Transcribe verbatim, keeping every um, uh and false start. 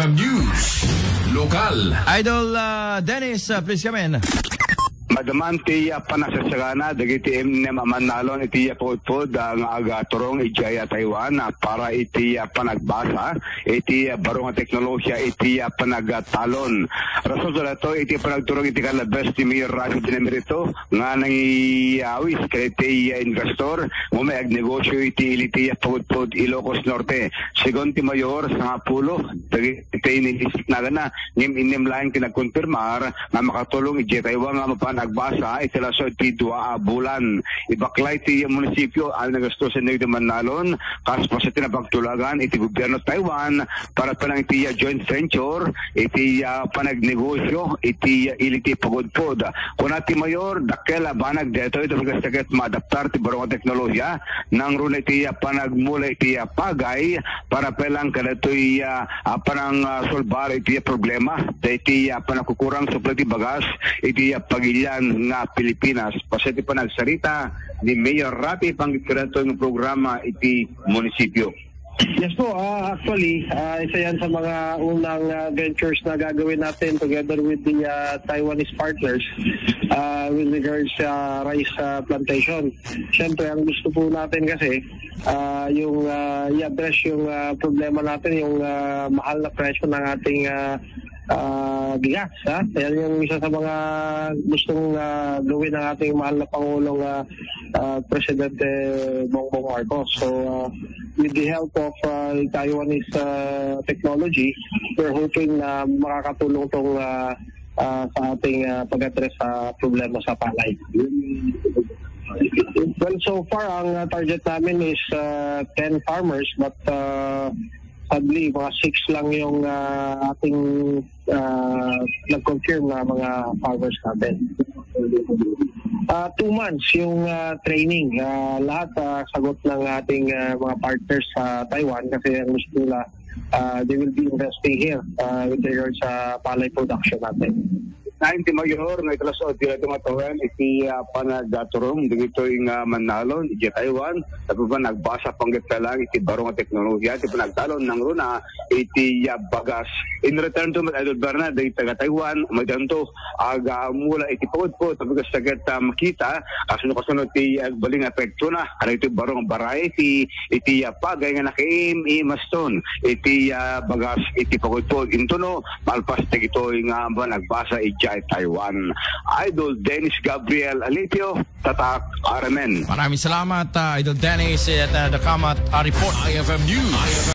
News. Lokal. Idol, ah, Dennis, ah, please come in. Madman ti, ah, panagsagsagana dagiti imnem a mannalon iti, ah, pagudpod, ah, nga agaturong idiay, ah, Taiwan, ah, para iti, ah, panagbasa iti, ah, baro nga teknolohiya iti, ah, panagtalon. Rason daytoy iti panagturong iti kalabes ni Mayor Raffy Dinamerito nga nangiawis kadagiti, ah, investor nga umiagnegosio iti ili ti, ah, pagudpod Ilocos Norte. Segun ti Mayor, sangapulo dagiti naisiknagana, ngem innem laeng ti nagkonfirmar nga makatulong idiay Taiwan nga mapan agbasa iti laso iti dua a bulan. Ibaklay ti munisipio a nagastusen dagiti mannalon, kas basta ti napagtulagan iti gobyerno Taiwan para panang iti, ah, joint venture, iti, ah, panagnegosio, iti, ah, ili ti pagudpod. Kuna ti Mayor, dakkel a banag daytoy iti pagkasakit maadaptar ti baro nga teknolohiya, nangruna iti, ah, panagmula iti, ah, pagay, para pay lang kadatoy, ah, ah, panang, ah, solbar iti, ah, problema daytoy, ah, panagkukurang supply ti bagas iti, ah, pagilian nga Pilipinas. Basta iti panagsarita ni Mayor Raffy panggep kadatoy nga programa iti munisipio. Yes po, ah, actually, ah, isa yan sa mga unang, ah, ventures na gagawin natin together with the, ah, Taiwanese partners, ah, with regards sa rice, ah, plantation. Siyempre, ang gusto po natin kasi, ah, yung, ah, i-address yung, ah, problema natin, yung, ah, mahal na presyo ng ating, ah, ah, bigas, ha? Yan yung isa sa mga gustong, ah, gawin ng ating mahal na Pangulong, ah, ah, Presidente Bongbong Marcos. So, ah, with the help of, ah, Taiwanese, ah, technology, we're hoping na makakatulong tong, ah, ah, sa ating, ah, pag-address sa problema sa palay. Well, so far, ang, ah, target namin is, ah, ten farmers, but, ah, sadly, mga six lang yung, ah, ating, ah, nag-confirm na mga farmers natin. Ah, two months yung, ah, training. Ah, lahat, ah, sagot ng ating, ah, mga partners sa Taiwan kasi ang gusto nila, ah, they will be investing here, ah, with regards sa palay production natin. Nainti Mayor nga ikalasod ti tumatawen iti, ah, panagaturong dagitoy nga mannalon iti Taiwan, tapno nagbasa panggep lang iti baro nga teknolohiya ti panagtalon nangruna iti, ah, bagas. In return to, Idol Berna, dagiti taga-Taiwan, maydanto, aga mula iti pagudpod, tapno kasagad, ah, makita, kasano-kasano ti agbalin nga epekto na, ano iti baro nga variety, iti, ah, pagay nga nakaim-imaston, iti, ah, bagas, iti pagudpod, intono, malpas dagitoy nga amba nagbasa idiay Taiwan. Idol Dennis Gabriel Alipio, Tatak R M N. Maraming salamat, ah, Idol Dennis, at, ah, the Kamat, ah, report. I F M News.